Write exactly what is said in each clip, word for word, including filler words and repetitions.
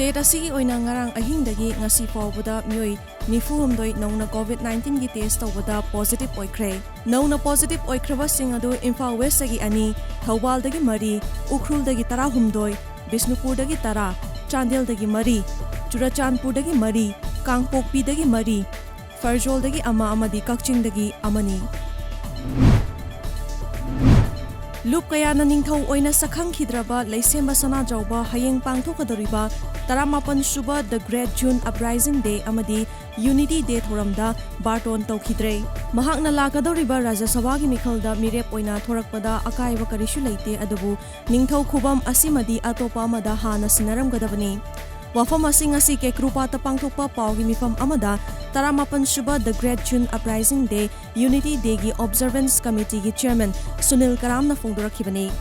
State ꯑꯁꯤꯒꯤ ꯑꯣꯏꯅ ꯉꯔꯥꯡ ꯑꯍꯤꯡꯗꯒꯤ ꯉꯁꯤ ꯐꯥꯎꯕꯗ ꯃꯤꯑꯣꯏ ꯅꯤꯐꯨ ꯍꯨꯝꯗꯣꯏ ꯅꯧꯅ ꯀꯣꯚꯤꯗ ꯅꯥꯏꯟꯇꯤꯟꯒꯤ ꯇꯦꯁ ꯇꯧꯕꯗ ꯄꯣꯖꯤꯇꯤꯚ ꯑꯣꯏꯈ꯭ꯔꯦ꯫ ꯅꯧꯅ ꯄꯣꯖꯤꯇꯤꯚ ꯑꯣꯏꯈ꯭ꯔꯕꯁꯤꯡ ꯑꯗꯨ ꯏꯝꯐꯥꯜ ꯋꯦꯁꯇꯒꯤ ꯑꯅꯤ, ꯊꯧꯕꯥꯜꯗꯒꯤ ꯃꯔꯤ, ꯎꯈ꯭ꯔꯨꯜꯗꯒꯤ ꯇꯔꯥꯍꯨꯝꯗꯣꯏ, ꯕꯤꯁꯅꯨꯄꯨꯔꯗꯒꯤ ꯇꯔꯥ, ꯆꯥꯟꯗꯦꯜꯗꯒꯤ ꯃꯔꯤ, ꯆꯨꯔꯆꯥꯟꯄꯨꯔꯗꯒꯤ ꯃꯔꯤ, ꯀꯥꯡꯄꯣꯛꯄꯤꯗꯒꯤ ꯃꯔꯤ, ꯐꯔꯖꯣꯜꯗꯒꯤ ꯑꯃ ꯑꯃꯗꯤ ꯀꯛꯆꯤꯡꯗꯒꯤ ꯑꯃꯅꯤ꯫ ꯂꯨꯞ ꯀꯌꯥꯅ ꯅꯤꯡꯊꯧ ꯑꯣꯏꯅ ꯁꯛꯈꯪꯈꯤꯗ꯭ꯔꯕ ꯂꯩꯁꯦꯝꯕ ꯁꯅꯥꯖꯥꯎꯕ ꯍꯌꯦꯡ ꯄꯥꯡꯊꯣꯛꯀꯗꯧꯔꯤꯕ ꯇꯔꯥꯃꯥꯄꯟ ꯁꯨꯕ The Great June Uprising Day ꯑꯃꯗꯤ Unity Day ꯊꯧꯔꯝꯗ ꯕꯥꯔꯇꯣꯟ ꯇꯧꯈꯤꯗ꯭ꯔꯦ꯫ ꯃꯍꯥꯛꯅ ꯂꯥꯛꯀꯗꯧꯔꯤꯕ ꯔꯥꯖ꯭ꯌ ꯁꯚꯥꯒꯤ ꯃꯤꯈꯜꯗ ꯃꯤꯔꯦꯞ ꯑꯣꯏꯅ ꯊꯣꯔꯛꯄꯗ ꯑꯀꯥꯏꯕ ꯀꯔꯤꯁꯨ ꯂꯩꯇꯦ, ꯑꯗꯨꯕꯨ ꯅꯤꯡꯊꯧ ꯈꯨꯕꯝ ꯑꯁꯤꯃꯗꯤ ꯑꯇꯣꯞꯄ ꯑꯃꯗ ꯍꯥꯟꯅ ꯁꯤꯟꯅꯔꯝꯒꯗꯕꯅꯤ꯫ ꯋꯥꯐꯝ ꯑꯁꯤ ꯉꯁꯤ ꯀꯦꯀ꯭ꯔꯨꯄꯥꯠꯇ ꯄꯥꯡꯊꯣꯛꯄ ꯄꯥꯎꯒꯤ ꯃꯤꯐꯝ ꯑꯃꯗ ꯇꯔꯥꯃꯥꯄꯟ ꯁꯨꯕ The Great June Uprising Day, Unity Dayꯒꯤ Observance Committeeꯒꯤ Chairman Sunil ꯀꯔꯥꯝꯅ ꯐꯣꯡꯗꯣꯔꯛꯈꯤꯕꯅꯤ꯫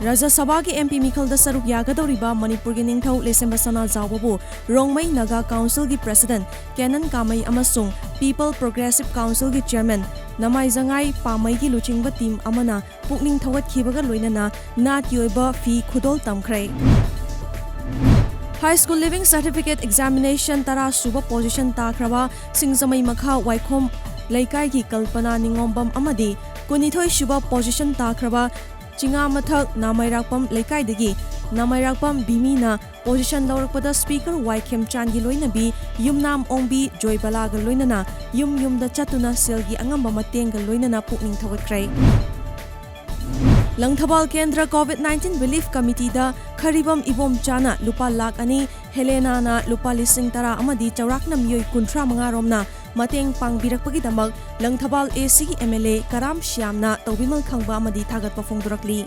ꯔꯥꯖ꯭ꯌ ꯁꯚꯥꯒꯤ MP ꯃꯤꯈꯜꯗ ꯁꯔꯨꯛ ꯌꯥꯒꯗꯧꯔꯤꯕ ꯃꯅꯤꯄꯨꯔꯒꯤ ꯅꯤꯡꯊꯧ ꯂꯩꯁꯦꯝꯕ ꯁꯅꯥꯖꯥꯎꯕꯕꯨ ꯔꯣꯡꯃꯩ ꯅꯥꯒꯥ ꯀꯥꯎꯟꯁꯤꯜꯒꯤ President ꯀꯦꯅꯟ ꯀꯥꯃꯩ ꯑꯃꯁꯨꯡ People Progressive Councilꯒꯤ Chairman ꯅꯃꯥꯏꯖꯉꯥꯏ ꯄꯥꯃꯩꯒꯤ ꯂꯨꯆꯤꯡꯕ team ꯑꯃꯅ ꯄꯨꯛꯅꯤꯡ ꯊꯧꯒꯠꯈꯤꯕꯒ ꯂꯣꯏꯅꯅ ꯅꯥꯠꯀꯤ ꯑꯣꯏꯕ ꯐꯤ ꯈꯨꯗꯣꯜ ꯇꯝꯈ꯭ꯔꯦ꯫ High School Leaving Certificate Examination ꯇꯔꯥ ꯁꯨꯕ position ꯇꯥꯈ꯭ꯔꯕ ꯁꯤꯡꯖꯃꯩ ꯃꯈꯥ ꯋꯥꯏꯈꯣꯝ ꯂꯩꯀꯥꯏꯒꯤ ꯀꯜꯄꯅꯥ ꯅꯤꯉꯣꯝꯕꯝ ꯑꯃꯗꯤ ꯀꯨꯟꯅꯤꯊꯣꯏ ꯁꯨꯕ position ꯇꯥꯈ꯭ꯔꯕ ꯆꯤꯉꯥꯃꯊꯛ ꯅꯥꯃꯩꯔꯥꯛꯄꯝ ꯂꯩꯀꯥꯏꯗꯒꯤ ꯅꯥꯃꯩꯔꯥꯛꯄꯝ ꯚꯤꯃꯤꯅ position ꯂꯧꯔꯛꯄꯗ Speaker ꯋꯥꯏ ꯈꯦꯝꯆꯥꯟꯒꯤ ꯂꯣꯏꯅꯕꯤ ꯌꯨꯝꯅꯥꯝ ꯑꯣꯡꯕꯤ ꯖꯣꯏꯕꯂꯥꯒ ꯂꯣꯏꯅꯅ ꯌꯨꯝ ꯌꯨꯝꯗ ꯆꯠꯇꯨꯅ ꯁꯦꯜꯒꯤ ꯑꯉꯝꯕ ꯃꯇꯦꯡꯒ ꯂꯣꯏꯅꯅ ꯄꯨꯛꯅꯤꯡ ꯊꯧꯒꯠꯈ꯭ꯔꯦ꯫ ꯂꯪꯊꯕꯥꯜ ꯀꯦꯟꯗ꯭ꯔ COVID nineteen Relief Committeeꯗ ꯈꯔꯤꯕꯝ ꯏꯕꯣꯝꯆꯥꯅ ꯂꯨꯄꯥ ꯂꯥꯈ ꯑꯅꯤ, ꯍꯦꯂꯦꯅꯥꯅ ꯂꯨꯄꯥ ꯂꯤꯁꯤꯡ ꯇꯔꯥ ꯑꯃꯗꯤ ꯆꯥꯎꯔꯥꯛꯅ ꯃꯤꯑꯣꯏ ꯀꯨꯟꯊ꯭ꯔꯥ ꯃꯉꯥ ꯔꯣꯝꯅ ꯃꯇꯦꯡ ꯄꯥꯡꯕꯤꯔꯛꯄꯒꯤꯗꯃꯛ ꯂꯪꯊꯕꯥꯜ ACꯒꯤ MLA ꯀꯔꯥꯝ ꯁ꯭ꯌꯥꯝꯅ ꯇꯧꯕꯤꯃꯜ ꯈꯪꯕ ꯑꯃꯗꯤ ꯊꯥꯒꯠꯄ ꯐꯣꯡꯗꯣꯔꯛꯂꯤ꯫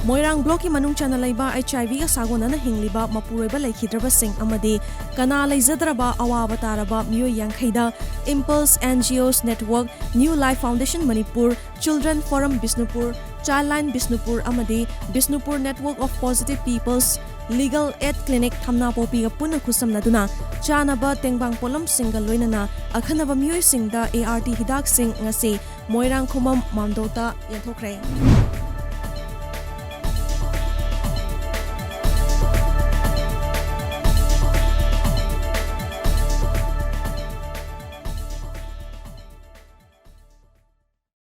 ꯃꯣꯏꯔꯥꯡ blockꯀꯤ ꯃꯅꯨꯡ ꯆꯟꯅ ꯂꯩꯕ HIVꯒ ꯁꯥꯒꯣꯟꯅꯅ ꯍꯤꯡꯂꯤꯕ ꯃꯄꯨꯔꯣꯏꯕ ꯂꯩꯈꯤꯗ꯭ꯔꯕꯁꯤꯡ ꯑꯃꯗꯤ ꯀꯅꯥ ꯂꯩꯖꯗ꯭ꯔꯕ ꯑꯋꯥꯕ ꯇꯥꯔꯕ ꯃꯤꯑꯣꯏ ꯌꯥꯡꯈꯩꯗ Impulse NGOs Network, New Life Foundation Manipur, Children Forum Bishnupur, Childline Bishnupur ꯑꯃꯗꯤ Bishnupur Network of Positive People's Legal Aid Clinic ꯊꯝꯅꯥꯄꯣꯛꯄꯤꯒ ꯄꯨꯟꯅ ꯈꯨꯠꯁꯝꯅꯗꯨꯅ ꯆꯥꯅꯕ ꯇꯦꯡꯕꯥꯡ ꯄꯣꯠꯂꯝꯁꯤꯡꯒ ꯂꯣꯏꯅꯅ ꯑꯈꯟꯅꯕ ꯃꯤꯑꯣꯏꯁꯤꯡꯗ ART ꯍꯤꯗꯥꯛꯁꯤꯡ ꯉꯁꯤ ꯃꯣꯏꯔꯥꯡ ꯈꯨꯃꯝ ꯃꯥꯝꯗꯣꯇ ꯌꯦꯟꯊꯣꯛꯈ꯭ꯔꯦ꯫